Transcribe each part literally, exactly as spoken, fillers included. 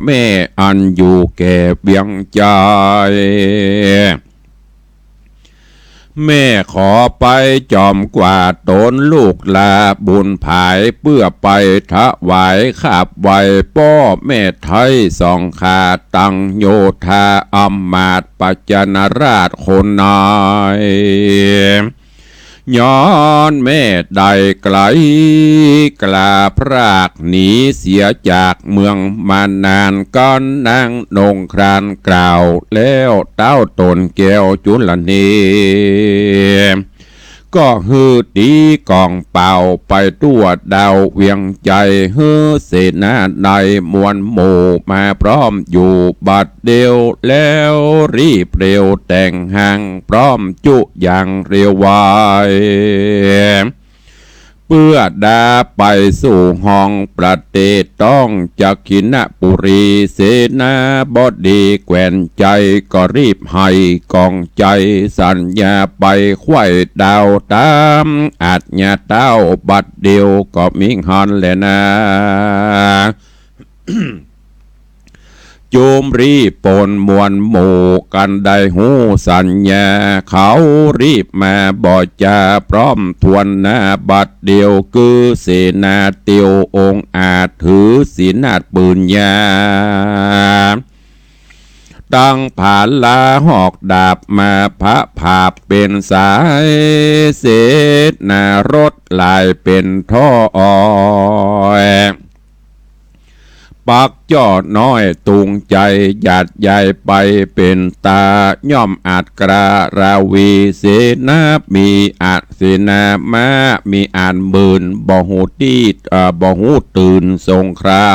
แม่อันอยู่แก่เวียงจันทน์ แม่ขอไปจอมกว่าต๋นลูกหลาบุญผาย เปื้อไปถวายขาบไหว้ป้อแม่ไทยสองข้า ตังโยธาอำมาตย์ปัจจนราชคนนาย ย้อนแม่ได้ไกล กลาพรากหนีเสียจากเมืองมานาน กั๋นนางนงครานกล่าวแล้ว เต้าต๋นแก้วจุลเน ก็หื้อตี๋ก๋องเป่าไปตั๋วดาวเวียงจันทน์ หื้อเสนาในมวลหมู่มาพร้อมอยู่บัดเดียว แล้วรีบเร็วแต่งห้างพร้อมจุอย่างเร็วไว เปื้อดาไปสู่ห้องประเทศต้องจักขินปุรี เสนาบดีแคว้นไชยก็รีบไห้ก๋องใจ๋ สัญญาไปไขว้ดาวต๋ามอาจญาเต้า บัดเดียวก็มิหันแลนา จุมรีปนมวลหมู่กั๋นได้ฮู้สัญญา เขารีบมาบ่จาพร้อมถ้วนหน้า บัดเดียวคือเสนาเตียวองอาจ ถือศีลนาฏปืนยา ตังผาลาหอกดาบมาพะผาบเป๋นสาย เสนารถหลายเป๋นถ้อย ปักจ้อน้อยตุงใจ๋ หยาดใหญ่ไปเป๋นตา ย่อมอาจกล้าราวี เสนามีอาจเสนาม้า มีอาจหมื่น บ่ฮู้ตี้ เอ่อ บ่ฮู้ตื่นสงครา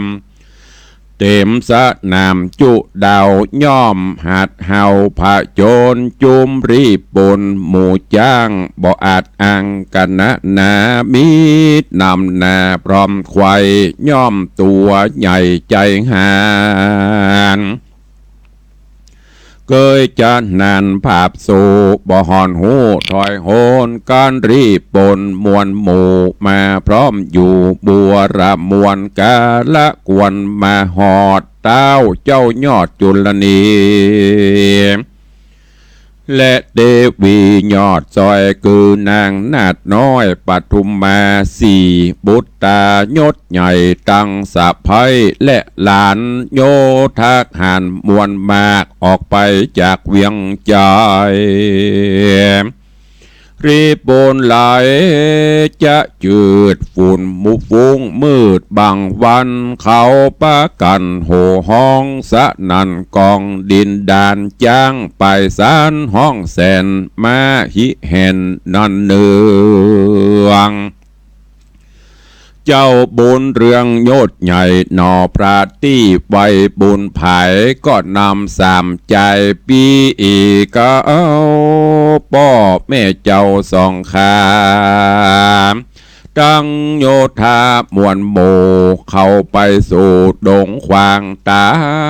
ม เต็มสนามจุดาวย่อมหัดเห่าผจญ จุมรีปนหมู่จ๊าง บ่อาจอังกะนะนา มีนำหน้าพร้อมไขว่ ย่อมตั๋วใหญ่ใจ๋หาญ เกยจะหนานผาบสู่ บ่ห่อนฮู้ถอยโหน กั๋นรีบปนมวลหมู่ มาพร้อมอยู่บัวระมวล กาละควรมาฮอด เต้าเจ้ายอดจุลเน และเตวียอดจ้อย คือนางนาฏน้อยปทุมมา สี่บุตรตายศใหญ่ตังสะใภ้ และหลานโยธาหารมวลมาก ออกไปจากเวียงจันทน์ รีบปนหลายจะจืด ฝุ่นหมู่ฟุ้งมืดบางวัน เขาปากั๋นโห่ฮ้องสนั่นก๋อง ดินดานจ๊างไปสานฮ้องแสน มาฮิแหนนันเนือง เจ้าบุญเรืองยศใหญ่หน่อพระตี้ไว้บุญผาย ก็นำสามจายปี้อีก เอาป้อแม่เจ้าสองข้า ตังโยธามวลหมู่ เข้าไปสู่ดงขวางต๋า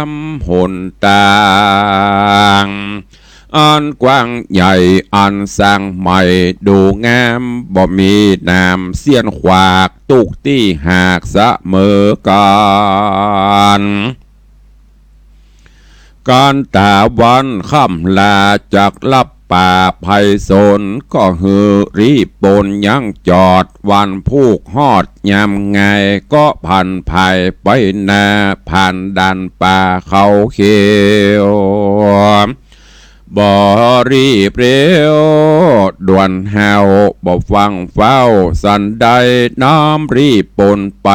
มหนตาง อันกว้างใหญ่อันสร้างใหม่ดูงาม บ่มีหนามเสี้ยนขวาก ตุ๊กตี้หากเสมอกั๋น กั๋นต๋าวันค่ำลาจักลับป่าไพศาล ก็หื้อรีบปนยังจอด วันพูกฮอดยามงาย ก็ผันผายไปนา ผ่านด่านป่าเขาเขียว บ่รีบเร็วด่วนห้าว บ่ฟั่งเฝ้าสันใด น้อมรีบปนไป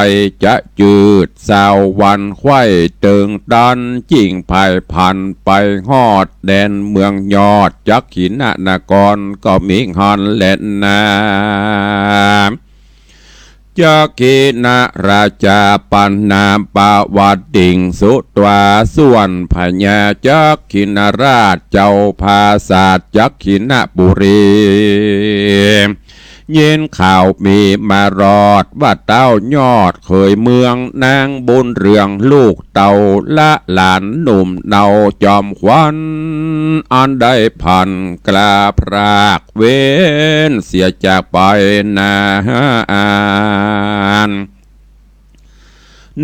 จะจืด สาววันไขว่เติงตัน จิ่งผายผันไปฮอดแดนเมืองยอด จักขินนครก็มิหันแลนา จักขินราชาปนามปวัตติงสุตวา ส่วนพญาจักขินราชเจ้าผาสาทจักขินปุรี ยินข่าวมีมารอดว่าเต้ายอดเขยเมือง นางบุญเรืองลูกเต้า และหลานหนุ่มเนาจอมขวัญ อันได้พลัดพราก เว้นเสียจากไปนาน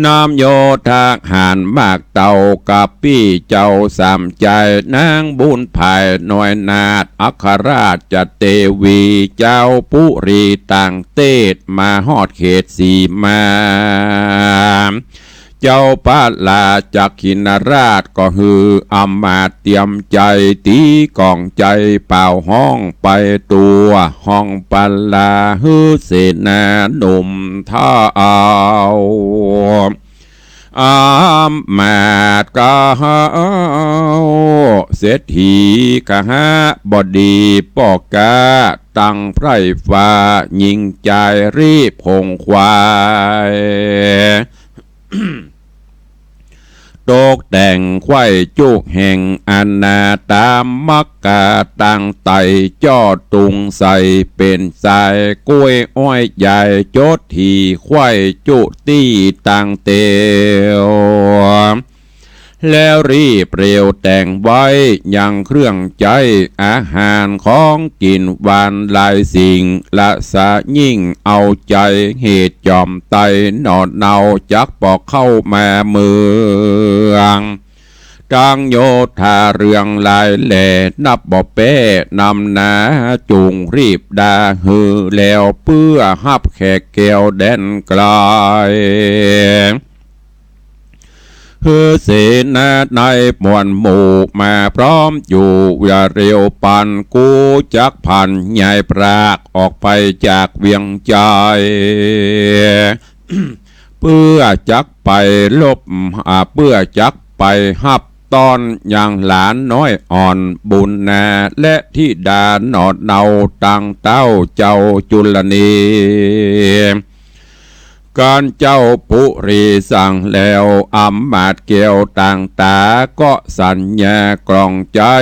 นำโยธาหารมากเต้ากะปี้เจ้าสามจาย นางบุญผายน้อยนาฏ อัครราชเตวี เจ้าปุรีต่างเตศ มาฮอดเขตสีมา เจ้าพระราชกิณราชก็หื้ออำมาตย์เตรียมใจ๋ ตี๋ก๋องใจ๋เป่าฮ้องไปตั๋ว ฮ้องปราหื้อเสนาหนุ่มเฒ่า อำมาตย์เก๊า เศรษฐีกหบดี ป้อก๊าตังไพร่ฟ้า ญิงจายรีบขงขวาย ตกแต่งไขว้จุแห่ง อาณาตามมักกาตังไต จ้อตุงใส่เป๋นสาย ก๊วยอ้อยใหญ่จดถี่ ไขว้จุตี้ตังเตียว แล้วรีบเร็วแต่งไว้ยังเครื่องใจ๊ อาหารของกิ๋นหวานหลายสิ่ง ละสะยิ่งเอาใจ๋ เหตุจ่อมไตหน่อเนา จักปอกเข้ามาเมือง ตังโยธาเรื่องหลายแหล่ นับบ่แป๊นำหนา จุ่งรีบดาหื้อแล้ว เปื้อฮับแขกแก้วแดนไกล หื้อเสนาในหมวลหมู่มาพร้อมอยู่ อย่าเร็วปัน กูจักผันใหญ่ปรากออกไปจากเวียงใจ๋ เปื้อจักไปลบ อ่า เปื้อจักไปฮับต้อนยังหลานน้อยอ่อนบุญนา และธิดาหน่อเนาตังเต้าเจ้าจุลนี กันเจ้าปุรีสั่งแล้ว อำมาตย์แก้วต่างตาก็สัญญากล่องใจ๋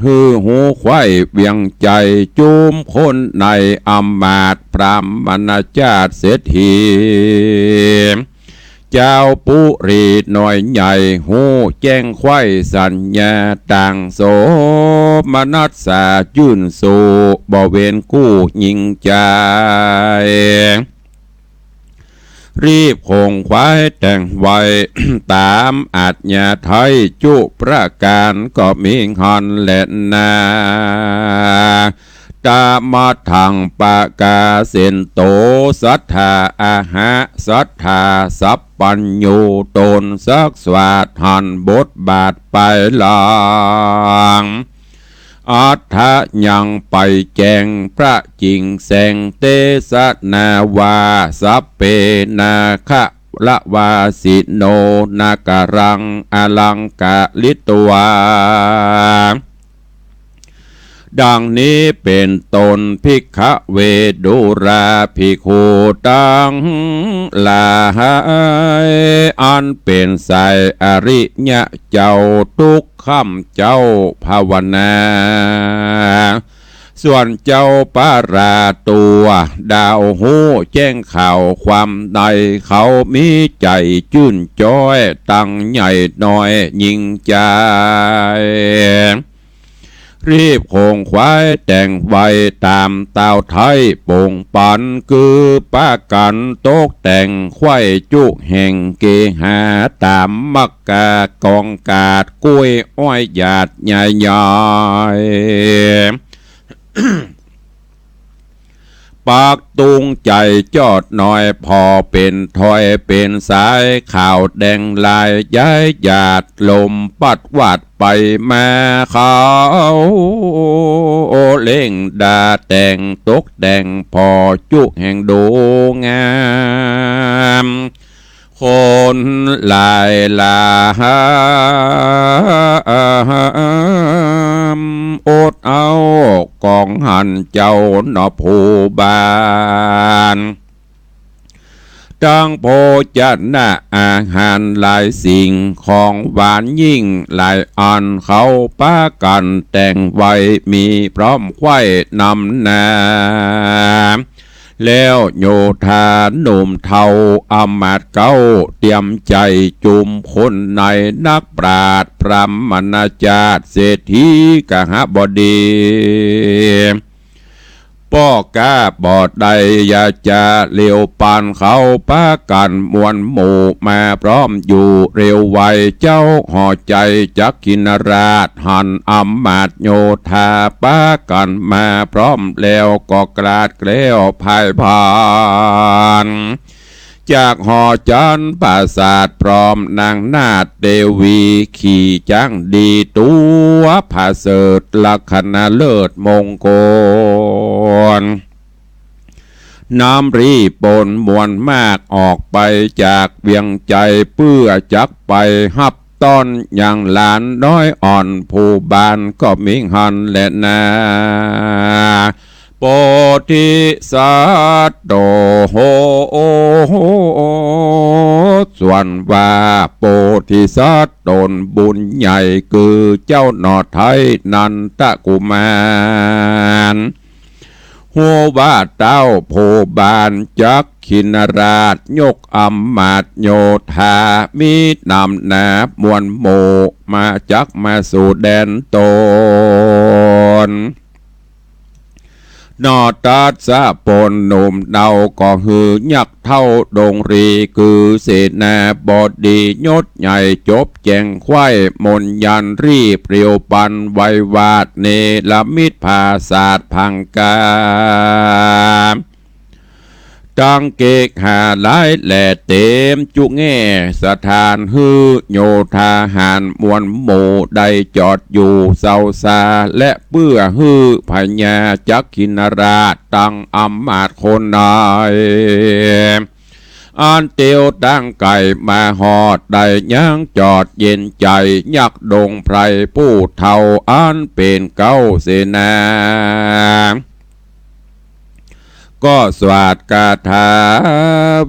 หื้อฮูไขว้เวียงใจ๋ จุมคนในอำมาตย์ พราหมณจาติเศรษฐี เจ้าปุรีน้อยใหญ่ ฮู้แจ้งไขว้สัญญาต่างโสมนัสสา จื้นสู้บ่เว้นกู้ญิงจาย รีบขงขวายแต่งไว้ ต๋ามอาชญาไทยจุประก๋าน ก็มีหั้นแลนา ตมะทังปะกาเสนโต สัตถาอาหะ สัตถาสัพพัญญู ต๋นสักสวาสหั้นบทบาทไปหลัง อัฏฐะยังไปแจ้งพระจิ๋งแสง เตสนาวา สัพเพนาคะละวาสิโน นาคารังอะลังกะริตวา ดังนี้เป๋นต้น ภิกขะเว ดูราภิกขุตังหลาย อันเป๋นสายอริยะเจ้า ทุกค่ำเจ๊าภาวนา ส่วนเจ้าปราตัวดาวฮู้แจ้งข่าวความใน เขามีใจ๋จื้นจ๊อย ตังใหญ่น้อยญิงจาย รีบขงขวายแต่งไว้ ต๋ามต้าวไทยปงปัน คือปากั๋นตกแต่งไขว้จุแห่งเกหา ต๋ามมักกากองกาด ก๊วยอ้อยหยาดใหญ่ๆ ปักตุงใจ๋จอดน้อย ผ่อเป๋นถ้อยเป๋นสาย ขาวแดงลายย้ายหยาด ลมปัดวาดไปมา เขาเล่งดาแต่งตกแต่ง ผ่อจุแห่งดูงาม คนหลายหลาย อดเอาของหั้นเจ้าหนอผู้บ้าน ตังโภชนะอาหารหลายสิ่ง ของหวานยิ่งหลายอัน เขาปากั๋นแต่งไว้ มีพร้อมไขว้นำหน้า แล้วโยธาหนุ่มเฒ่าอำมาตย์เก๊า เตรียมใจ๋จุมคนในนักปราชญ์ พราหมณจาติเศรษฐีกหบดี ป้อก๊าบ่ได้ยาจา เลียวปันเขาปากั๋นมวลหมู่มาพร้อมอยู่เร็วไว เจ้าหอใจ๋จักขิณราชหันอำมาตย์โยธาปากั๋นมาพร้อมแล้วก็กราดแกล้วพ่ายผลาญ จากหอจันทร์ปราสาทพร้อมนางนาฏเตวี ขี่จ๊างดีตั๋วผาเสริฐลักขณะเลิศมงคล นำรีบปนมวลมากออกไปจากเวียงใจ๋ เปื้อจักไปฮับต้อนยังหลานน้อยอ่อนผู้บ้านก็มิหั้นแลนา โพธิสัตว์โต ส่วนว่าโพธิสัตว์ต๋นบุญใหญ่ คือเจ้าหน่อไท้นันทกุมาร ฮู้ว่าเต้าผู้บ้านจักขิณราชยกอำมาตย์โยธา มีนำหน้ามวลหมู่มาจักมาสู่แดนต๋น หน่อตัสสะปนหนุ่มเนาก็หื้อยักษ์เฒ่าดงรี คือเสนาบดียศใหญ่จบแจ้งไขว้มนยันรีบเร็วปันไววาทเนรมิตผาสาทพังกา ตังเกหาหลายแหล่เต๋มจุแง่สถาน หื้อโยธาหารมวลหมู่ได้จอดอยู่เซาซา และเปื้อหื้อพญาจักขิณราชตังอำมาตย์คนใด อันเตียวตั้งไก๋มาฮอดได้ยังจอดเย็นใจ๋ ยักษ์ดงไพรผู้เฒ่าอันเป๋นเก๊าเสนา ก็สวาทคาถา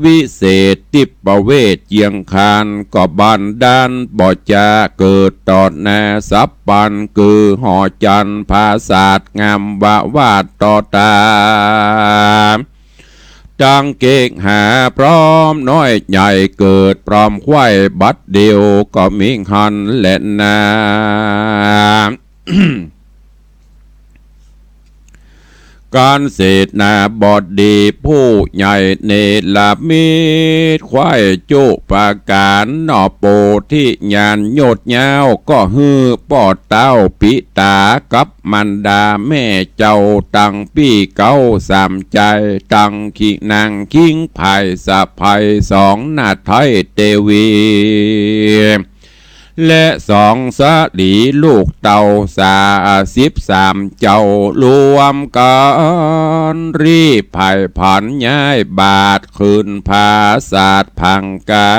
วิเศษทิพเวชเยียงคาน ก็บันดาลบ่จาเกิดต่อหน้าสัพพัน คือหอจันทร์ผาสาทงามวาวาทต่อต๋า ตังเกหาพร้อมน้อยใหญ่เกิดพร้อมไขว้บัดเดียวก็มิหั้นแลนา ก๋านเสนาบดีผู้ใหญ่เนรมิตไขว้จุประก๋าน หน่อโพธิญาณยอดยาวก็หื้อป้อเต้าปิต๋ากับมารดาแม่เจ้าตังปี้เก๊าสามใจ๋ ตังคิงนางคิงผายสะใภ้สองนาฏไท้เตวี และสองสะหลีลูกเต้าสาสิบสามเจ้ารวมกั๋นรีบไพร่ผลันย้ายบาทขึ้นผาสาทพังกา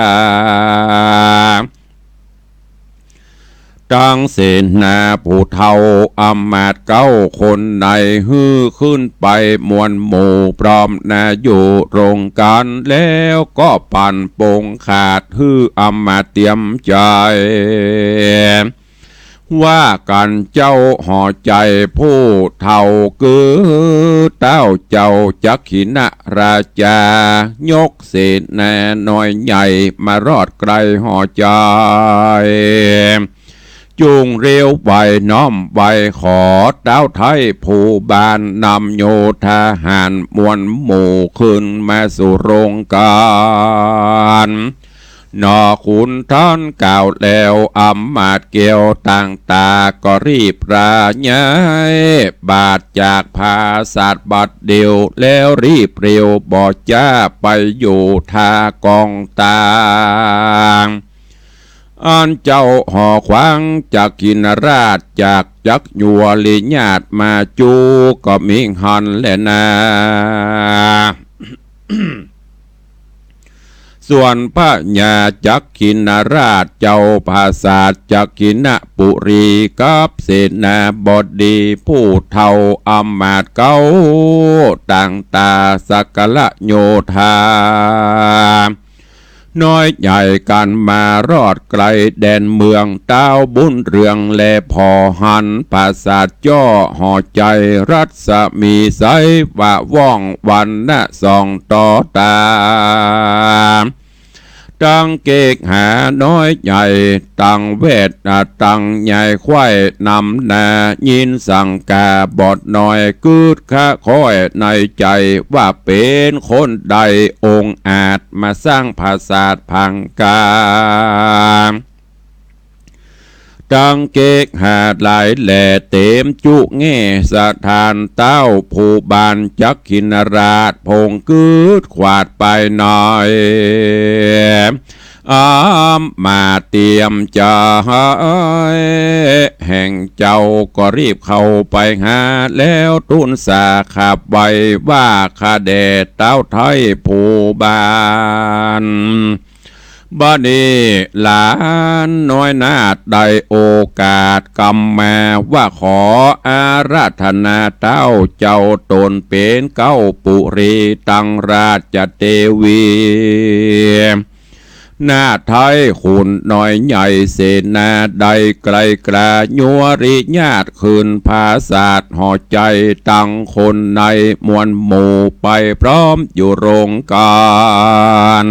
ตังเสนาผู้เฒ่าอำมาตย์เก๊าคนในหื้อขึ้นไปมวลหมู่พร้อมนาอยู่โรงก๋าน แล้วก็ปั่นปงขาดหื้ออำมาตย์เตียมใจ๋ ว่ากั๋นเจ้าหอใจ๋ผู้เฒ่าคือเต้าเจ้าจักขิณราชา ยกเสนาน้อยใหญ่มารอดใก้หอใจ๋ จุ่งเร็วไปน้อมไปขอเต้าไท้ผู้บ้านนำโยธาหารมวลหมู่ขึ้นมาสู่โรงก๋าน หน่อขุนท่านกล่าวแล้วอำมาตย์แก้วต่างต๋าก็รีบราย้ายบาทจากผาสาทบัดเดียว แล้วรีบเร็วบ่จ๊าไปอยู่ท่ากองต่าง อันเจ้าหอขวางจักขิณราชจากจักยัวริญาติมาจูก็มิหั้นแลนา ส่วนพญาจักขิณราชเจ้าผาสาทจักขิณปุรีกับเสนาบดีผู้เฒ่าอำมาตย์เก๊าต่างต๋าสักกะละโยธา น้อยใหญ่กั๋นมารอดใก้แดนเมือง ต้าวบุญเรืองแลผ่อหันผาสาทจ้อหอใจ๋ รัศมีใสวาว่องวรรณะส่องต่อต๋า ต ตังเกกหาน้อยใหญ่ ตังแวด อ่า ตังใหญ่ไขว้นำหน้า ยินสังกาบอดน้อย กึ๊ดคะคอยในใจ๋ ว่าเป๋นคนใดองอาจ มาสร้างผาสาทพังกา ตังเกกหาหลายแหล่ เต๋มจุแง่สถาน เต้าผู้บานจักขินราช ผงกึ๊ดขวาดไปหน่อย อำมาตย์เตียมใจ๋ แห่งเจ้าก็รีบเข้าไปหา แล้วทูลสาขับไว้ว่า ข้าแด่เต้าไท้ผู้บาน บัดนี้หลานน้อยนาฏได้โอกาสกำมา ว่าขออาราธนาเต้าเจ้าต๋นเป๋นเก๊าปุรี ตังราชเตวี นาฏไท้ขุนน้อยใหญ่เสนา ได้ไกล่กรายัวริญาติ ขึ้นผาสาทหอใจ๋ ตังคนในมวลหมู่ ไปพร้อมอยู่โรงก๋าน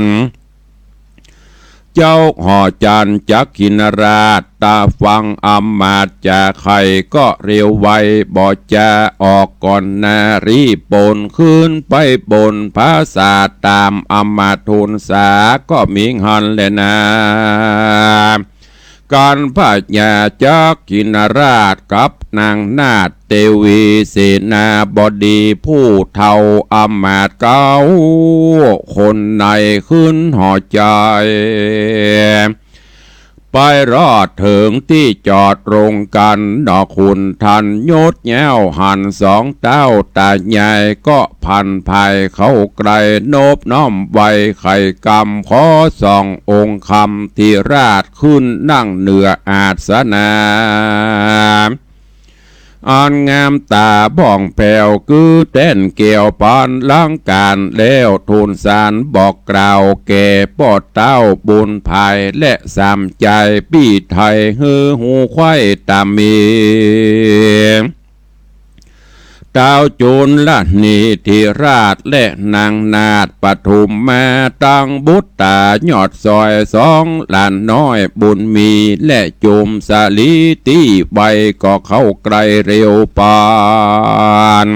เจ้าหอจันทร์จักขินราช ต๋าฟังอำมาตย์จาใค่ ก็เร็วไวบ่จา ออกก่อนนารีบปน ขึ้นไปบนผาสาท ต๋ามอำมาตย์ทูลสา ก็มีหั้นแลนา กัณฑ์พญาจักขินราช กับนางนาฏเตวี เสนาบดีผู้เฒ่า อำมาตย์เก๊าคนใน ขึ้นหอใจ๋ ไปรอดเถิงตี้จอดโรงก๋าน หนอขุนทันยศแย้วหัน สองเต้าต๋ายาย ก็ผันภายเข้าใกล้ นบน้อมไหว้ไข่กำ ขอส่ององค์คำธิราช ขึ้นนั่งเหนืออาสนะ อันงามต๋าบ่องแผ้ว คือแต้นแก้วปานลังก๋าน แล้วทูลสารบอกกล่าวแก่ป้อเต้าบุญภาย และสามจายปี้ไทย หื้อฮู้ใค่ต๋ามมี เต้าจุลนีธิราช และนางนาฏปทุมมา ตังบุตรต๋ายอดสอย สองหลานน้อยบุญมี และจุมสาลีตี้ไว ก็เข้าใกล้เร็วปาน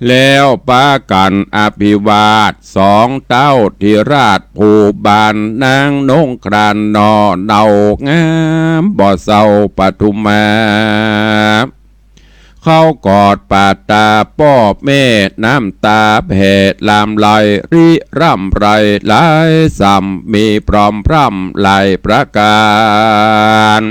แล้วปากั๋นอภิวาท สองเต้าธิราชผู้บาน นางนงครานหน่อเนาเงางามบ่เศร้าปทุมมา เข้ากอดปาดต๋าป้อแม่ น้ำต๋าแผ่หลั่งไหลริร่ำไรหลายส่ำ มีพร้อมพร่ำหลายประก๋าน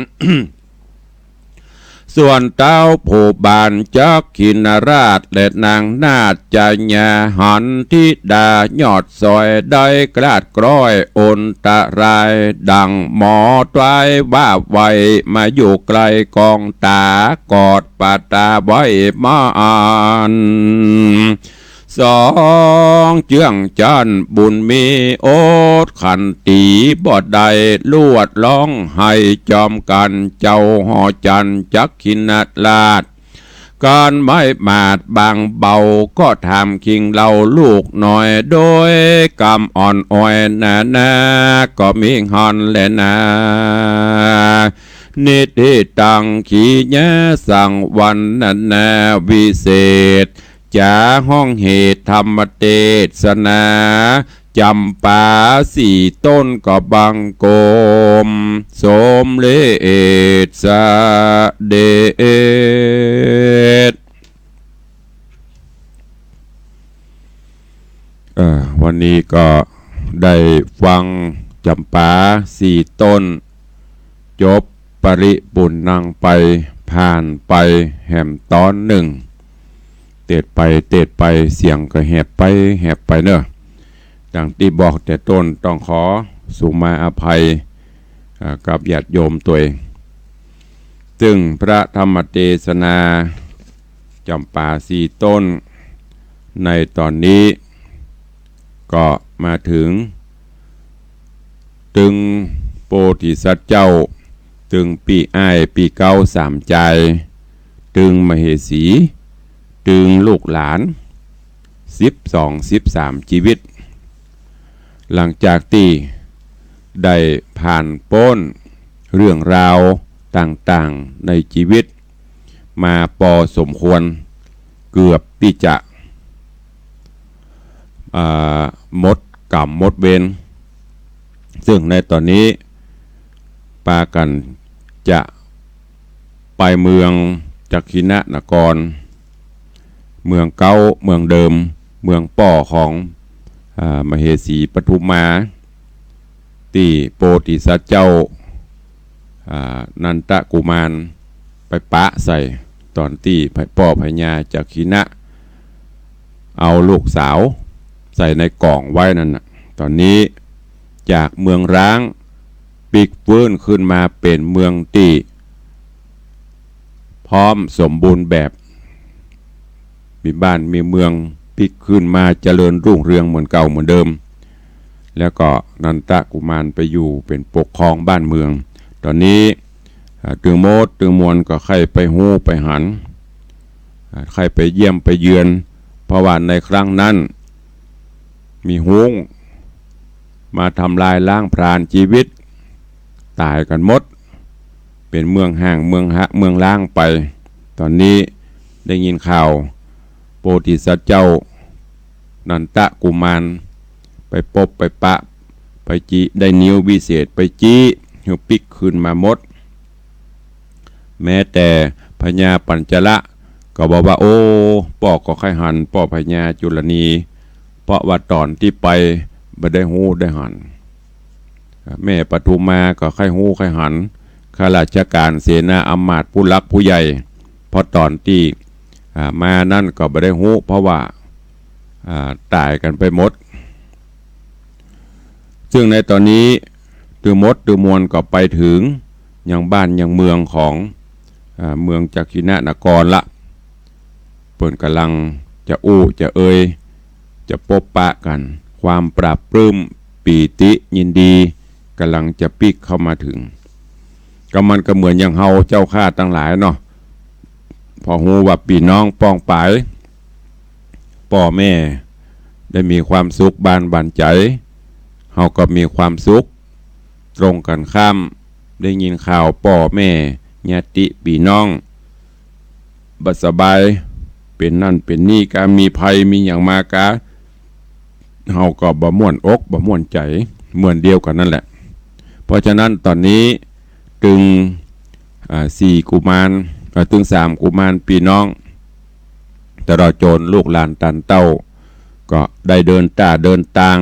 ส่วนเต้าผู้บานจักขินราช และนางนาฏจายา หันธิดายอดสอย ได้กลาดกล้อยอนตราย ดั่งหมอต๋วายว่าไว มาอยู่ใกล้กองต๋า กอดปาดต๋าไว้มาอัน สองเจื้องจั้นบุญมีอดขันตีบ่ได้ ลวดฮ้องไห้จอมกั๋น เจ้าหอจันทร์จักขินราช ก๋านไม้หมาดบางเบา ก็ถามคิงเล่าลูกน้อย โดยกำอ่อนอ้อยนานา ก็มีหั้นแลนา นิทธิตัง ขีณาสังวรรณนาวิเศษ จ๋าฮ้องเหตุธรรมเตสนา จ๋ำป๋าสี่ต้นก็บังคมสมเร็จเสด็จ เอ่อ วันนี้ก็ได้ฟังจ๋ำป๋าสี่ต้น จบปริปุณณังไป ผ่านไปแหมต๋อนนึ่ง เตศไปเตศไป เสียงก็แหบไปแหบไปเนาะ ดังตี้บอกแต่ต้น ต้องขอสุมาอภัย อ่า กับญาติโยมตวย ซึ่งพระธรรมเตสนาจ๋ำป๋าสี่ต้น ในต๋อนนี้ ก็มาเถิง ตึงโพธิสัตว์เจ้า ตึงปี้อ้ายปี้เก๊าสามจาย ตึงมเหสี ตึงลูกหลาน สิบสอง สิบสาม จีวิต หลังจากตี้ ได้ผ่านป๊นเรื่องราวต่างๆ ในจีวิตมาปอสมควร เกือบตี้จะ อ่า หมดก๋รรมหมดเวร ซึ่งในต๋อนนี้ปากั๋นจะไปเมืองจักขิณนคร เมืองเก๊า เมืองเดิม เมืองป้อของ อ่า มเหสีปทุมมา ตี้โพธิสัตว์เจ้า อ่า นันทกุมารไปปะใส่ ต๋อนตี้ป้อพญาจักขิณะ เอาลูกสาวใส่ในก๋องไว้นั้นน่ะ ต๋อนนี้จากเมืองร้างปิ๊กฟื้นขึ้นมาเป๋นเมืองตี้พร้อมสมบูรณ์แบบ มีบ้านมีเมืองปิ๊กขึ้นมาเจริญรุ่งเรืองเหมือนเก่าเหมือนเดิม แล้วก็นันทกุมารไปอยู่เป๋นปกครองบ้านเมือง ต๋อนนี้ อ่า ตึงหมดตึงมวลก็ใค่ไปฮู้ไปหัน อ่า ใค่ไปเยี่ยมไปเยือน เพราะว่าในครั้งนั้น มีฮุ้งมาทำลายล้างผลาญจีวิต ต๋ายกั๋นหมด เป๋นเมืองฮ้างเมืองฮะ เมืองร้างไป ต๋อนนี้ได้ยินข่าว โพธิสัตว์เจ้า นันทกุมาร ไปปบไปปะ ไปจิ ได้นิววิเศษไปจิ หื้อปิ๊กคืนมาหมด แม้แต่พญาปัญจละก็บอกว่า โอ้ ป้อก็ใค่หันป้อพญาจุลนี เพราะว่าต๋อนตี้ไปบ่ได้ฮู้ได้หัน แม่ปทุมมาก็ใค่ฮู้ใค่หัน ข้าราชก๋านเสนาอำมาตย์ผู้หลักผู้ใหญ่ เพราะต๋อนตี้ อ่า มานั้นก็บ่ได้ฮู้ เพราะว่า อ่า ต๋ายกั๋นไปหมด ซึ่งในต๋อนนี้ตึงหมดตึงมวลก็ไปเถิงยังบ้านยังเมืองของ อ่า เมืองจักขิณนครละ เปิ้นก่ำลังจะอู้จะเอยจะปบปะกั๋น ความปลาบปลื้มปีติยินดีก่ำลังจะปิ๊กเข้ามาเถิง ก็มันก็เหมือนอย่างเฮาเจ้าข้าตังหลายเนาะ พอฮู้ว่าปี้น้องป้องปาย ป้อแม่ได้มีความสุขบานบานใจ๋ เฮาก็มีความสุข ตรงกั๋นข้าม ได้ยินข่าวป้อแม่ญาติปี้น้องบ่สบาย เป๋นนั่นเป๋นนี่กา มีภัยมีหยังมากา เฮาก็บ่ม่วนอกบ่ม่วนใจ๋ เหมือนเดียวกั๋นนั่นแหละ เพราะฉะนั้นต๋อนนี้ตึง อ่า สี่กุมาร อ่า ตึงสามกุมารปี้น้อง ตลอดจ๋นลูกหลานต๋านเต้า ก็ได้เดินต้าเดินตาง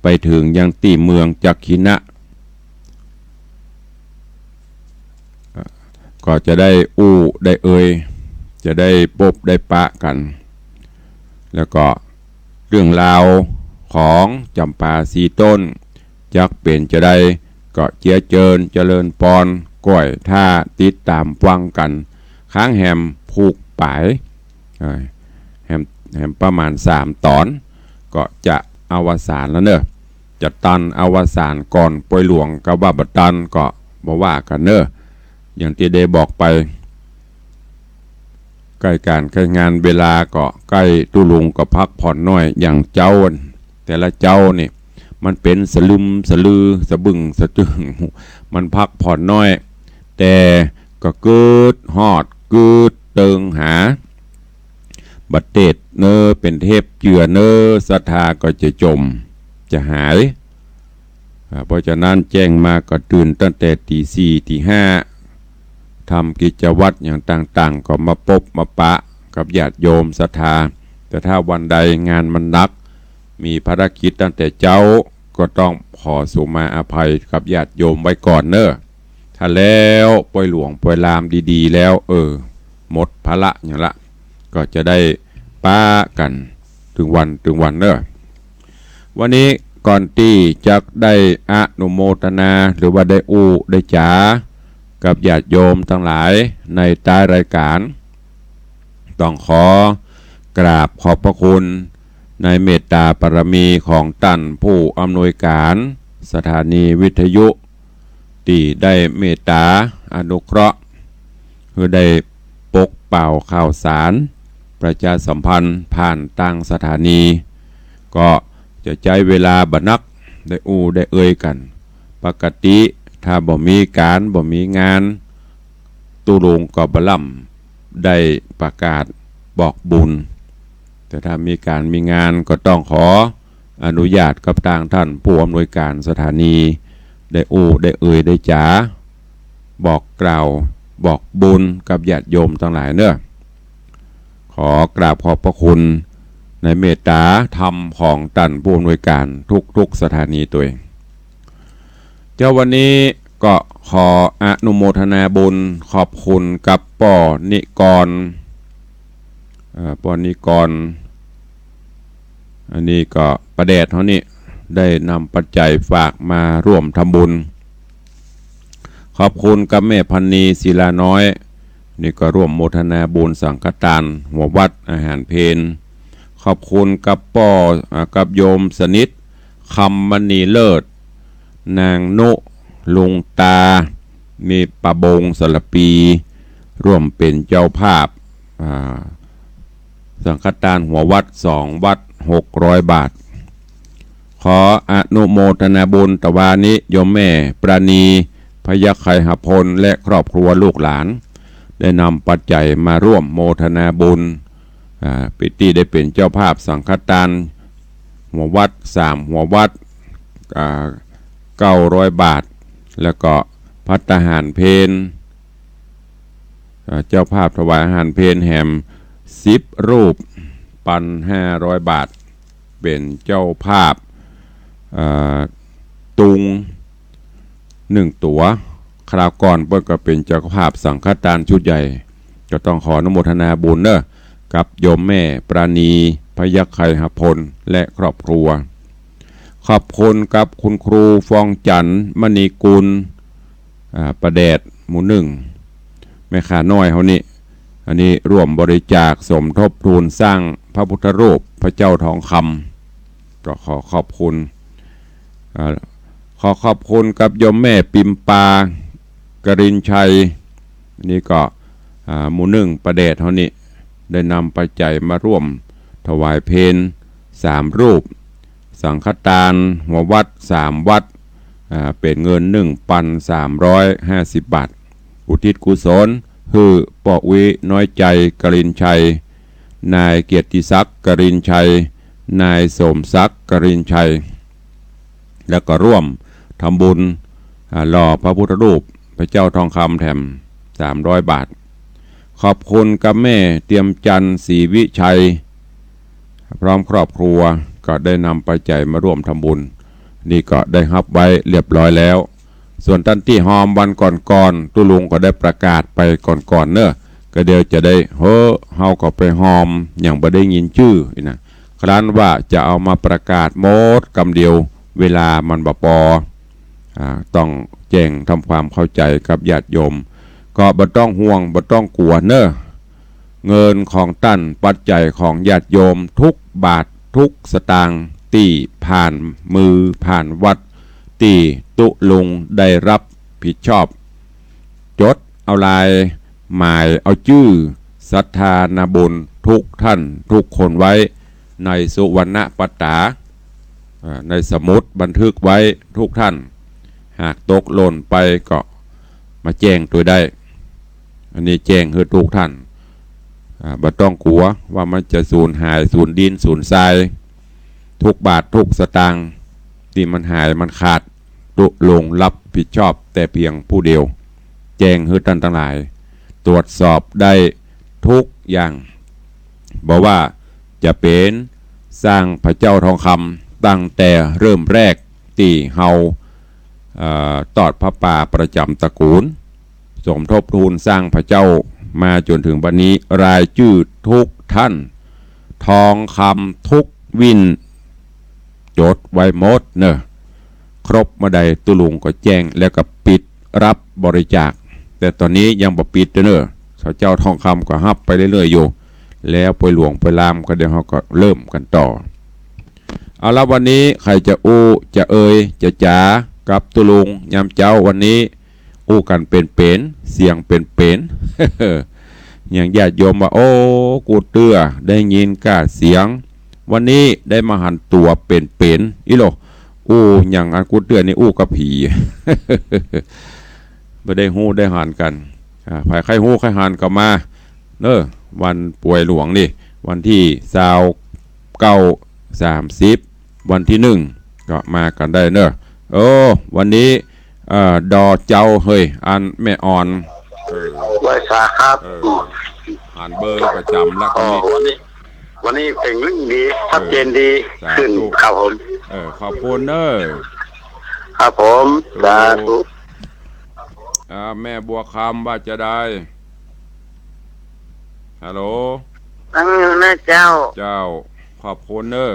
ไปเถิงยังตี้เมืองจักขิณนะ ก็จะได้อู้ได้เอย จะได้ปบได้ปะกั๋น แล้วก็เรื่องราวของจ๋ำปาสี่ต้น จักเป๋นจาใด ก็เจียเจิญเจริญปอน ก้อยถ้าติดต๋ามฟังกั๋น ค้างแหมผูกป๋าย เอ่อ แหม แหมประมาณสามต๋อน ก็จะอวสานแล้วเนาะ จะตันอวสานก่อนปอยหลวงกับว่าบ่ตันก็บ่ว่ากั๋นเนาะ อย่างตี้ได้บอกไป ใก้ก๋านใก้งาน เวลาก็ใก้ ตุ๊ลุงก็พักผ่อนน้อย อย่างเจ๊า แต่ละเจ๊านี่ มันเป๋นสลึมสะลือ สะบึ้งสะจึ้ง มันพักผ่อนน้อย แต่ก็กึดฮอดกึดเติงหา บ่เต๊ดเน่อ เป๋นเทพเจือเน่อ ศรัทธาก็จะจ่ม จะหาย อ่า เพราะฉะนั้นแจ้งมาก็ตื่นตั้งแต่ตี๋สี่ตี๋ห้า ทำกิจวัตรอย่างต่างๆ ก็มาปบมาปะกับญาติโยมศรัทธา แต่ถ้าวันใดงานมันหนัก มีภารกิจตั้งแต่เจ๊า ก็ต้องขอสุมาอภัยกับญาติโยมไว้ก่อนเน่อ ถ้าแล้วปอยหลวงปอยลามดีๆ แล้ว เออ หมดภาระหยังละ ก็จะได้ปะกั๋นตึงวันตึงวันเน่อ วันนี้ก่อนตี้จะได้อนุโมทนา หรือว่าได้อู้ได้จ๋ากับญาติโยมตังหลายในต๊ายรายก๋าน ต้องขอกราบขอบพระคุณในเมตตาบารมีของต้านผู้อำนวยก๋านสถานีวิทยุ ตี้ได้เมตตาอนุเคราะห์ หื้อได้ปกเป่าข่าวสาร ประชาสัมพันธ์ผ่านตางสถานี ก็จะใจ๊เวลาบ่นัก ได้อู้ได้เอยกั๋น ปกติถ้าบ่มีก๋านบ่มีงาน ตุ๊ลุงก็บ่ล่ำได้ประกาศบอกบุญ แต่ถ้ามีก๋านมีงานก็ต้องขออนุญาตกับตางต้านผู้อำนวยก๋านสถานี ได้อู้ได้เอ่ยได้จ๋า บอกกล่าวบอกบุญกับญาติโยมตังหลายเนาะ ขอกราบขอบพระคุณในเมตต๋าธรรมของต้านผู้อำนวยก๋านทุกๆสถานีตวย เจ๊า วันนี้ก็ขออนุโมทนาบุญขอบคุณกับป้อนิกร เอ่อ ป้อนิกร อันนี้ก็ป้าแดดเฮานี่ได้นำปัจจัยฝากมาร่วมทำบุญ ขอบคุณกับแม่พันนีศิลาน้อย นี่ก็ร่วมโมทนาบุญสังฆตานหัววัดอาหารเพล ขอบคุณกับป้อ อ่า กับโยมสนิท คำมณีเลิศ นางนุ ลุงตา มีป้าบงสารปี ร่วมเป๋นเจ้าภาพ อ่า สังฆตานหัววัดสองวัด หกร้อยบาท ขออนุโมทนาบุญตะวานี้ โยมแม่ปราณี พยัคฆ์ไคหพล และครอบครัวลูกหลาน ได้นำปัจจัยมาร่วมโมทนาบุญ อ่า เป๋นตี้ได้เป๋นเจ้าภาพสังฆตานหัววัดสามหัววัด อ่า เก้าร้อยบาท แล้วก็ภัตตาหารเพล อ่า เจ้าภาปถวายอาหารเพลแหมสิบรูป ปันห้าร้อยบาท เป๋นเจ้าภาป อ่า ตุงนึ่งตั๋ว คราวก่อนเปิ้นก็เป๋นเจ้าภาปสังฆตานชุดใหญ่ ก็ต้องขออนุโมทนาบุญเนาะ กับโยมแม่ปราณี พยัคฆ์ไคหพล และครอบครัว ขอบคุณกับคุณครูฟองจันทร์ มณีกุล อ่า ป้าแดด หมู่นึ่ง แม่ข้าน้อยเฮานี่ อันนี้ร่วมบริจาคสมทบทุนสร้างพระพุทธรูปพระเจ้าทองคำ ก็ขอขอบคุณ อ่า ขอขอบคุณกับโยมแม่ปิมปา กรินชัย นี่ก็ อ่า หมู่นึ่ง ป้าแดดเฮานี่ ได้นำปัจจัยมาร่วมถวายเพลสามรูป สังฆตานหัววัดสามวัด อ่า เป๋นเงินนึ่งปันสามร้อยห้าสิบบาท อุทิศกุศลหื้อป้ออุ๊ยน้อยใจ๋ กรินชัย นายเกียรติศักดิ์ กรินชัย นายสมศักดิ์ กรินชัย แล้วก็ร่วมทำบุญ อ่า หล่อพระพุทธรูปพระเจ้าทองคำแถมสามร้อยบาท ขอบคุณกับแม่เตียมจันทร์ ศรีวิชัย พร้อมครอบครัวก็ได้นำปัจจัยมาร่วมทำบุญ นี่ก็ได้ฮับไว้เรียบร้อยแล้ว ส่วนต้านตี้ฮอมวันก่อนๆ ตุ๊ลุงก็ได้ประกาศไปก่อนๆ เนาะ ก็เดี๋ยวจะได้ เฮ้อ เฮาก็ไปฮอม ยังบ่ได้ยินจื้ออีกนะ ครั้นว่าจะเอามาประกาศหมดกำเดียว เวลามันบ่ปอ อ่า ต้องแจ้งทำความเข้าใจ๋กับญาติโยม ก็บ่ต้องห่วง บ่ต้องกั๋วเนาะ เงินของต้าน ปัจจัยของญาติโยมทุกบาททุกสตางค์ตี้ผ่านมือผ่านวัด ตี้ตุ๊ลุงได้ฮับผิดชอบ จดเอาลายหมายเอาจื้อศรัทธานาบุญทุกท่านทุกคนไว้ในสุวรรณปัตตา อ่า ในสมุดบันทึกไว้ทุกท่าน หากตกหล่นไปก็มาแจ้งตวยได้ อันนี้แจ้งหื้อทุกท่าน อ่า บ่ต้องกั๋วว่ามันจะสูญหาย สูญดิน สูญทราย ทุกบาททุกสตางค์ตี้มันหายมันขาด ตุ๊ลุงฮับผิดชอบแต่เพียงผู้เดียว แจ้งหื้อต้านตังหลาย ตรวจสอบได้ทุกอย่าง บ่ว่าจะเป๋นสร้างพระเจ้าทองคำตั้งแต่เริ่มแรกตี้เฮา เอ่อ ตอดผ้าป่าประจ๋ำตระกูล สมทบทุนสร้างพระเจ้ามาจ๋นเถิงบัดนี้ รายจื้อทุกท่าน ทองคำทุกวิ่น จดไว้หมดเนาะ ครบเมื่อใดตุ๊ลุงก็แจ้งแล้วก็ปิดฮับบริจาค แต่ต๋อนนี้ยังบ่ปิดเนาะ เขาเจ้าทองคำก็ฮับไปเรื่อยๆ อยู่ แล้วปอยหลวงปอยลามก็เดี๋ยวเฮาก็เริ่มกั๋นต่อ เอาละ วันนี้ใผจะอู้จะเอ่ยจะจ๋ากับตุ๊ลุงยามเจ๊าวันนี้ อู้กั๋นเป๋นๆ เสียงเป๋นๆ อย่างญาติโยมว่า โอ้ กูเตื้อได้ยินก้าเสียง วันนี้ได้มาหันตั๋วเป๋นๆ อี้โหล่ะ อู้หยังอันกูเตื้อนี่อู้กับผี บ่ได้ฮู้ได้หันกั๋น อ่า ใผใค่ฮู้ใค่หันก็มาเน้อ วันป่วยหลวงนี่ วันตี้ซาวเก้า สามสิบ วันตี้หนึ่ง ก็มากั๋นได้เน้อ โอ้ วันนี้ เอ่อ ดอเจ้าเฮย อันแม่อ่อน เออ ไหว้สาครับ เออ หันเบอร์ประจ๋ำละ อ๋อ วันนี้ วันนี้ วันนี้เสียงดี ชัดเจนดี เออ สาธุ ขึ้นครับผม เออ ขอบคุณเน้อ ครับผม สาธุ อ่า แม่บัวคำว่าจะใด ฮัลโหล ฟังอยู่นะเจ้า เจ้า ขอบคุณเน้อ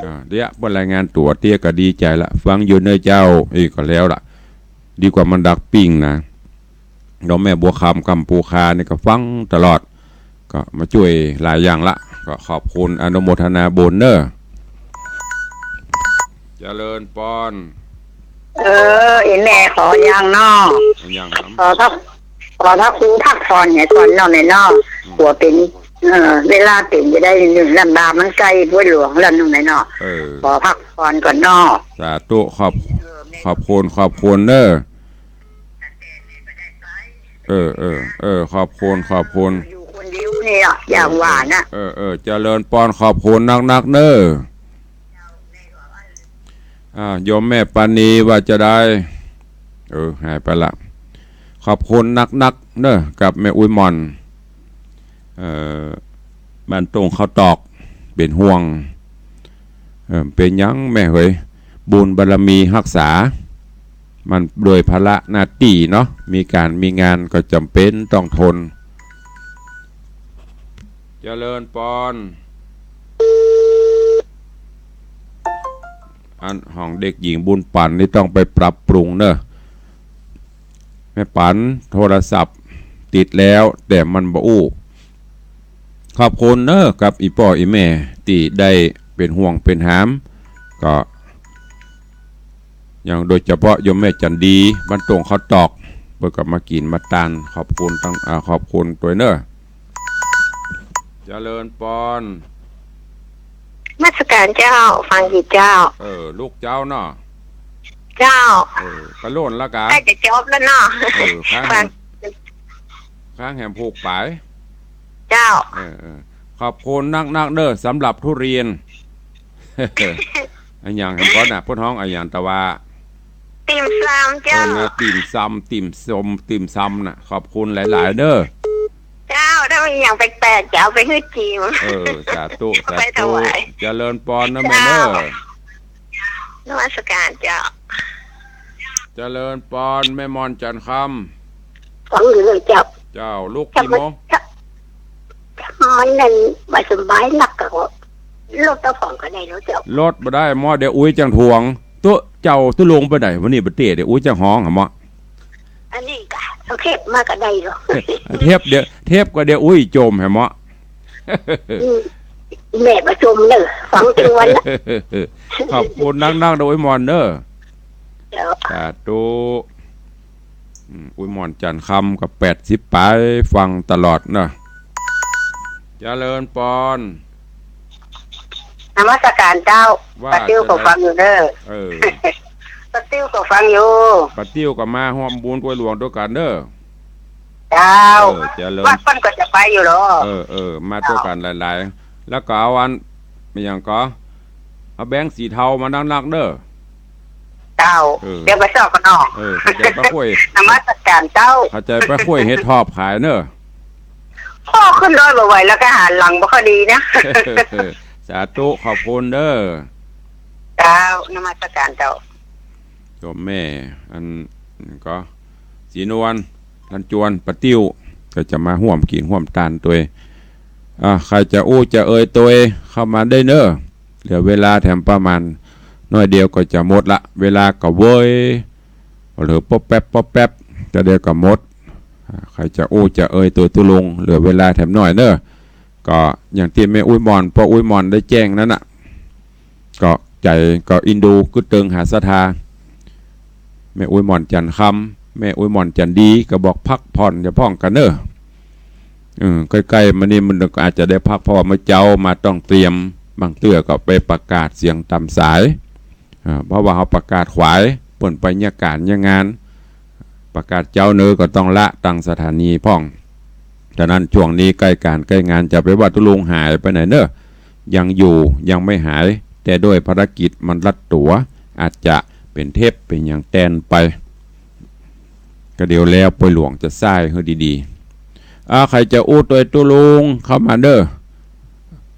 อ่า เดี๋ยวเปิ้นรายงานตั๋วเตี้ยก็ดีใจ๋ละ ฟังอยู่เน้อเจ้า เอ้ย ก็แล้วละ ดีกว่ามันดักปิ้งนะ แล้วแม่บัวคำกำปูคานี่ก็ฟังตลอด ก็มาจ้วยหลายอย่างละ ก็ขอบคุณอนุโมทนาบุญเน้อ เจริญปอน เออ อีแม่ขออย่างน้อ อย่างครับ ขอพระ ขอพระครูพักผ่อนให้ก่อนน้อแม่น้อ อืม กั๋วเป๋น เออ เวลาเป๋นจะได้นึ่งลำบาก มันใก้ป่วยหลวงแล้วน้อแม่น้อ เออ ขอพักผ่อนก่อนน้อ สาธุ ขอบ ขอบคุณ ขอบคุณเน้อ เออ เออ เออ ขอบคุณ ขอบคุณ อยู่คนเดียวเนี่ย อย่างว่านะ เออ เออ เจริญปอน ขอบคุณนักๆ เน้อ อ่า โยมแม่ปานีว่าจะใด เออ หายไปละ ขอบคุณนักๆ เน้อ กับแม่อุ๊ยหม่อน เอ่อ บ้านต้งข้าวตอก เป๋นห่วง เอ่อ เป๋นหยังแม่เหย บุญบารมีฮักษา มันโดยภาระหน้าตี้เนาะ มีก๋านมีงานก็จ๋ำเป๋นต้องทน เจริญปอน อันของเด็กหญิงบุญปั๋นนี่ต้องไปปรับปรุงเน้อ แม่ปั๋น โทรศัพท์ติดแล้ว แต่มันบ่อู้ ขอบคุณเน้อ กับอี่ป้ออี่แม่ ตี้ได้เป๋นห่วงเป๋นหาม ก็ อย่างโดยเฉพาะโยมแม่จันดี บ้านต้งข้าวตอก เปิ้นก็มากิ๋นมาตาน ขอบคุณตัง อ่า ขอบคุณตวยเน้อ เจริญปอน นมัสก๋านเจ้า ฟังอยู่เจ้า เออ ลูกเจ้าเนาะ เจ้า เออ กะโล่นละกา ใก้จะจบแล้วเนาะ เออ ค้าง ฟัง แหม ค้างแหมผูกป๋าย เจ้า เออ เออ ขอบคุณนักๆ เน้อ สำหรับทุเรียน อะหยังแหมก่อน่ะ เปิ้นฮ้องอะหยังตะวา ติ่มซำเจ้า เออ นะ ติ่มซำ ติ่มซม ติ่มซำน่ะ ขอบคุณหลายๆ เน้อ เจ้า ถ้ามีอย่างแปลกๆ จะเอาไปหื้อจิ๋ม เออ สาธุ เอาไป สาธุ ถวาย เจริญปอนนะแม่เน้อ เจ้า นมัสก๋านเจ้า เจริญปอนแม่หม่อนจันทร์คำ ฟังอยู่เลยเจ้า เจ้า ลุกกี่โมง มันนั่นบ่สบายนักก็ ลดเอาของก็ได้แล้วเจ้า ลดบ่ได้หมอ เดี๋ยวอุ๊ยจั่งถ่วง ตุ๊เจ้าตุ๊ลุงไปไหนวันนี้บ่เตี้ย เดี๋ยวอุ๊ยจั่งฮ้องหาหมอ อันนี้กะเอาเทปมาก็ได้เหรอ เทปเดี๋ยว เทปก็เดี๋ยวอุ๊ยจมแหมหมอ อืม แม่บ่จมเน้อ ฟังตึงวันละ ขอบคุณนักๆ เน้ออุ๊ยหม่อนเน้อ เจ้า สาธุ อืม อุ๊ยหม่อนจันทร์คำก็แปดสิบป๋าย ฟังตลอดเนาะ เจริญปอน นมัสก๋านเจ้า ว่า ป้าติ้วก็ฟังอยู่เน้อ เออ ป้าติ้วก็ฟังอยู่ ป้าติ้วก็มาฮ่วมบุญกวยหลวงตวยกั๋นเน้อ เจ้า เออ เจริญ วัดเปิ้นก็จะไปอยู่เหรอ เออ เออ มาตวยกั๋นหลายๆ แล้วก็เอาอัน อะหยังก่อ เอาแบงก์สีเทามานักๆ เน้อ เจ้า เออ เดี๋ยวไปซอกกั๋นเนาะ เออ เข้าใจ๋ป้าคุ้ย นมัสก๋านเจ้า เข้าใจ๋ป้าคุ้ยเฮ็ดหอบขายเน้อ พ่อขึ้นดอยบ่ไหวแล้วก็หันหลังบ่ค่อยดีนะ สาธุ ขอบคุณเน้อ เจ้า นมัสก๋านเจ้า โยมแม่ อันก็ ศรีนวล ทันจวน ป้าติ้ว ก็จะมาฮ่วมกิ๋นฮ่วมตานตวย อ่า ใผจะอู้จะเอ่ยตวย เข้ามาได้เน้อ เหลือเวลาแถมประมาณน้อยเดียวก็จะหมดละ เวลาก็เว้ย เหลือป๊อบแป๊บป๊อบแป๊บ จะเดียวก็หมด อ่า ใผจะอู้จะเอ่ยตวยตุ๊ลุง เหลือเวลาแถมหน้อยเน้อ ก็อย่างตี้แม่อุ๊ยหม่อน ป้ออุ๊ยหม่อนได้แจ้งนั้นน่ะ ก็ใจ๋ก็อินดูกึ๊ดเติงหาศรัทธา แม่อุ๊ยหม่อนจันทร์คำ แม่อุ๊ยหม่อนจันทร์ดี ก็บอกพักผ่อนอย่าพ่องกั๋นเน้อ เออ ใก้ๆ มานี่มันก็อาจจะได้พัก เพราะว่าเมื่อเจ๊ามาต้องเตรียม บางเตื้อก็ไปประกาศเสียงต๋ามสาย อ่า เพราะว่าเฮาประกาศขวาย เปิ้นไปเยียะก๋านเยียะงาน ประกาศเจ๊าเน่อก็ต้องละตังสถานีพ่อง ฉะนั้นช่วงนี้ใก้ก๋านใก้งาน จะไปว่าตุ๊ลุงหายไปไหนเน่อ ยังอยู่ ยังไม่หาย แต่ด้วยภารกิจมันรัดตั๋ว อาจจะเป๋นเทปเป๋นหยังแตนไป ก็เดี๋ยวแล้วปอยหลวงจะใส่หื้อดีๆ อ่า ใผจะอู้ตวยตุ๊ลุงเข้ามาเน่อ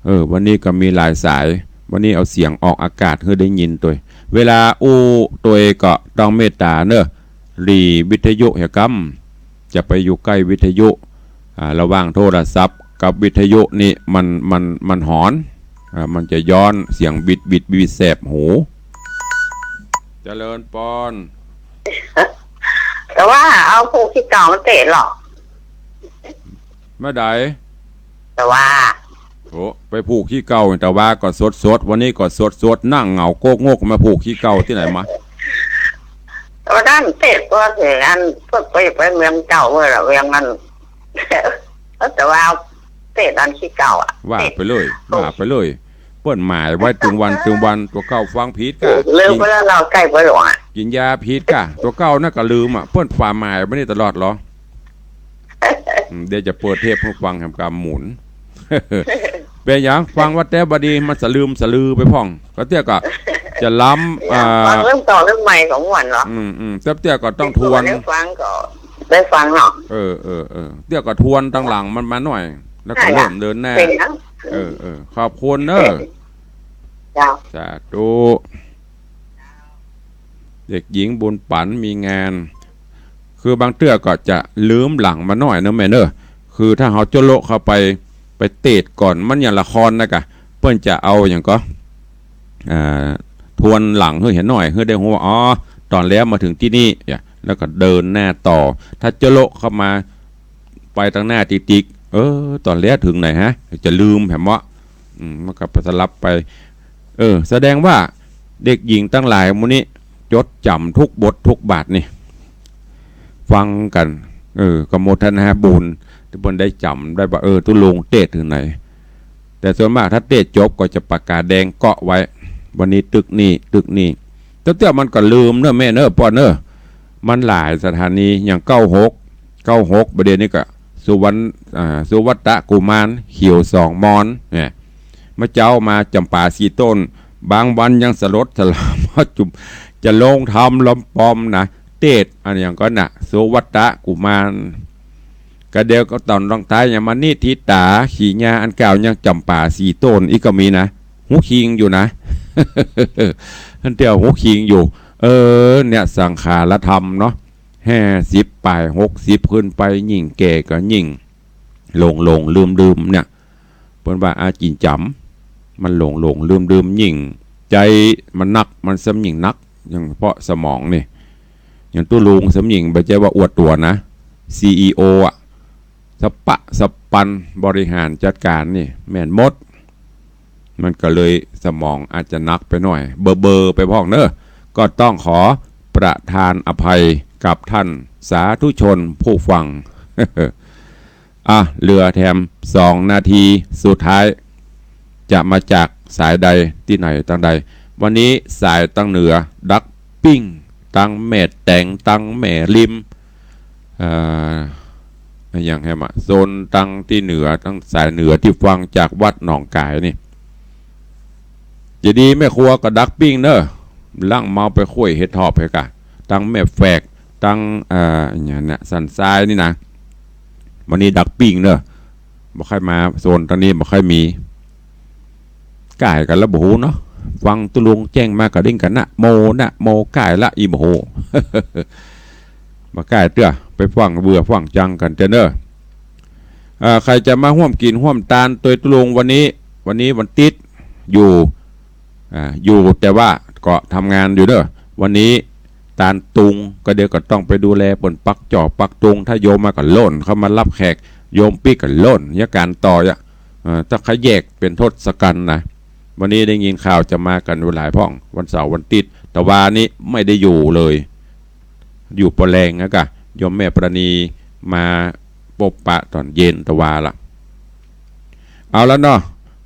เออ วันนี้ก็มีหลายสาย วันนี้เอาเสียงออกอากาศหื้อได้ยินตวย เวลาอู้ตวยก็ต้องเมตต๋าเน่อ หลีวิทยุเหียกำ จะไปอยู่ใก้วิทยุ อ่า ระหว่างโทรศัพท์กับวิทยุนี่มัน มัน มันหอน อ่า มันจะย้อนเสียงบิดบิดบิดแสบหู เจริญปอน ตะว่าเอาผูกขี้เก่ามาเตะเหรอ เมื่อใด ตะว่า โอ้ ไปผูกขี้เก่า ตะว่าก็สดๆ วันนี้ก็สดๆ นั่งเหงาโก๊กงก มาผูกขี้เก่าตี้ไหนมา ตะว่านั้นเตะก็เสียอัน เพิ่งไป ไปเวียงเก่าเว้ยละ เวียงนั้น ตะว่าเตะอันขี้เก่าอะ ว่าไปเลย เตะ ว่าไปเลย เปิ้นหมายไว้ตึงวันตึงวัน ตั๋วเก่าฟังผิดก่ะ ลืมไปแล้ว เล่าใก้ปอยหลวงอะ กิ๋นยาผิดก่ะ ตั๋วเก่านั่นก็ลืมอะ เปิ้นฝากหมายไว้นี่ตลอดเหรอ อืม เดี๋ยวจะเปิดเทปหื้อฟังแหมกำหมุน เป๋นหยัง ฟังว่าแต่บ่ดี มันสะลืมสะลือไปพ่อง ก็เตื้อก็จะล้ำ อ่า ฟังเรื่องเก่าเรื่องใหม่ของหวนเหรอ อืม อืม เตื้อ เตื้อก็ต้องทวน ได้ฟังก็ได้ฟังเนาะ เออ เออ เออ เตื้อก็ทวนตังหลังมันมาหน่อย แล้วก็ ใช่อะ เริ่มเดินหน้า เป๋นหยัง เออ เออ ขอบคุณเน่อ เจ้า สาธุ เด็กหญิงบุญปั๋นมีงาน คือบางเตื้อก็จะลืมหลังมาหน่อยเน่อแม่เน่อ คือถ้าเฮาโจ๊ะโละเข้าไป ไปเตะก่อน มันอย่างละครนะกะ เปิ้นจะเอาหยังก็ อ่า ทวนหลังหื้อหันหน่อย หื้อได้ฮู้ว่า อ๋อ ต๋อนแล้วมาเถิงตี้นี่ อย่า แล้วก็เดินหน้าต่อ ถ้าโจ๊ะโละเข้ามา ไปตังหน้าติ๊กๆ เออ ต๋อนแล้วเถิงไหนฮะ จะลืมแหมเนาะ อืม มันก็ไปสลับไป เออ แสดงว่าเด็กหญิงตังหลายหมู่นี้จดจ๋ำทุกบททุกบาทนี่ ฟังกั๋น เออ ก็โมทนาบุญตี้เปิ้นได้จ๋ำได้ว่า เออ ตุ๊ลุงเตะเถิงไหน แต่ส่วนมากถ้าเตะจบก็จะปากกาแดงเกาะไว้ วันนี้ตึกนี่ ตึกนี่ แต่เตื้อมันก็ลืมเน่อแม่เน่อ ปอนเน่อ มันหลายสถานี อย่างเก้าหก เก้าหก บ่าเดี่ยวนี้ก็สุวรรณ อ่า สุวัตตะกุมาร เขียวสองมอน เนี่ย เมื่อเจ๊ามาจ๋ำปาสีต้น บางวันยังสลดสลาม จุ่ม จะลงธรรมลำปอมนะ เตะอันหยังก็น่ะ สุวัตตะกุมาร ก็เดี๋ยวก็ต๋อนลงท้ายอย่างมานิธิตา ขีญาอันเก่ายังจ๋ำปาสีต้น อีกก็มีนะ ฮู้คิงอยู่นะ อันเตื้อฮู้คิงอยู่ เออ เนี่ย สังขารธรรมเนาะ ห้าสิบป๋าย หกสิบขึ้นไป ยิ่งแก่ก็ยิ่งหลงหลงลืมลืมเนี่ย เปิ้นว่าอาจิ่นจ๋ำ มันหลงหลงลืมลืม ยิ่งใจ๋มันหนัก มันซ้ำยิ่งหนัก อย่างเพาะสมองนี่ อย่างตุ๊ลุงซ้ำยิ่ง บ่ใจ้ว่าอวดตั๋วนะ ซีอีโอ อะ สะปะสะปัน บริหารจัดก๋านนี่ แม่นหมด มันก็เลยสมองอาจจะหนักไปหน่อย เบลอๆ ไปพ่องเน่อ ก็ต้องขอประทานอภัยกับท่านสาธุชนผู้ฟัง อ่ะ เหลือแถมสองนาทีสุดท้าย จะมาจากสายใดตี้ไหนตังใด วันนี้สายตังเหนือดักปิ้ง ตังแม่แตง ตังแม่ริม เอ่อ อะหยังแหมอะ โซนตังตี้เหนือ ตังสายเหนือตี้ฟังจากวัดหนองก๋ายนี่ จะดีแม่ครัวก็ดักปิ้งเน่อ หลังเมาไปคุ้ยเห็ดถอบเหียกะ ตังแม่แฝก ตัง เอ่อ อะหยังเนี่ย สันทรายนี่นะ วันนี้ดักปิ้งเน่อ บ่ค่อยมาโซนตังนี้ บ่ค่อยมี ก๋ายกั๋นละบ่ฮู้เนาะ ฟังตุ๊ลุงแจ้งมาก็ได้ยินกั๋น นะโม นะโม ก๋ายละอี้บ่ฮู้ บ่ก๋ายเตื้อ ไปฟังเบื่อฟังจังกั๋นเตื้อเน่อ เอ่อ ใผจะมาฮ่วมกิ๋นฮ่วมตานตวยตุ๊ลุงวันนี้ วันนี้วันติ๊ดอยู่ อ่า อยู่แต่ว่าก็ทำงานอยู่เน่อ วันนี้ตานตุง ก็เดี๋ยวก็ต้องไปดูแลเปิ้นปักจ๋อปักตุง ถ้าโยมมาก็โล่นเข้ามาฮับแขก โยมปิ๊กก็โล่นเยียะก๋านต่ออ่ะ เอ่อ ถ้าขะแยกเป๋นทศกัณฐ์นะ วันนี้ได้ยินข่าวจะมากั๋นอยู่หลายพ่อง วันเสาร์วันติ๊ด แต่วานี้ไม่ได้อยู่เลย อยู่ปอแลงนะกะ โยมแม่ปราณีมาปบปะต๋อนเย็นตะวาละ เอาละเนาะ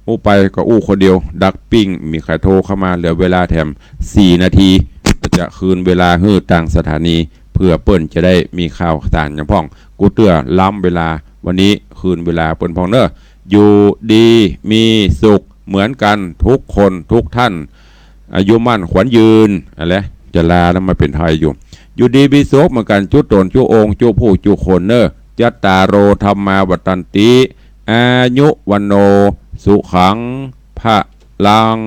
อู้ไปก็อู้คนเดียว ดักปิ้ง มีใผโทรเข้ามา เหลือเวลาแถมสี่นาที จะคืนเวลาหื้อตางสถานี เผื่อเปิ้นจะได้มีข่าวสารหยังพ่อง กูเตื้อล้ำเวลา วันนี้คืนเวลาเปิ้นพ่องเน่อ อยู่ดีมีสุขเหมือนกันทุกคนทุกท่าน อายุมั่นขวัญยืน อะแหละ จะลาแล้วมาเป๋นไทยอยู่ อยู่ดีมีสุขเหมือนกัน จุ๊ต๋น จุ๊องค์ จุ๊ผู้ จุ๊คนเน่อ จัตตาโร ธัมมา วัฑฒันติ อายุ วัณโณ สุขัง พะลัง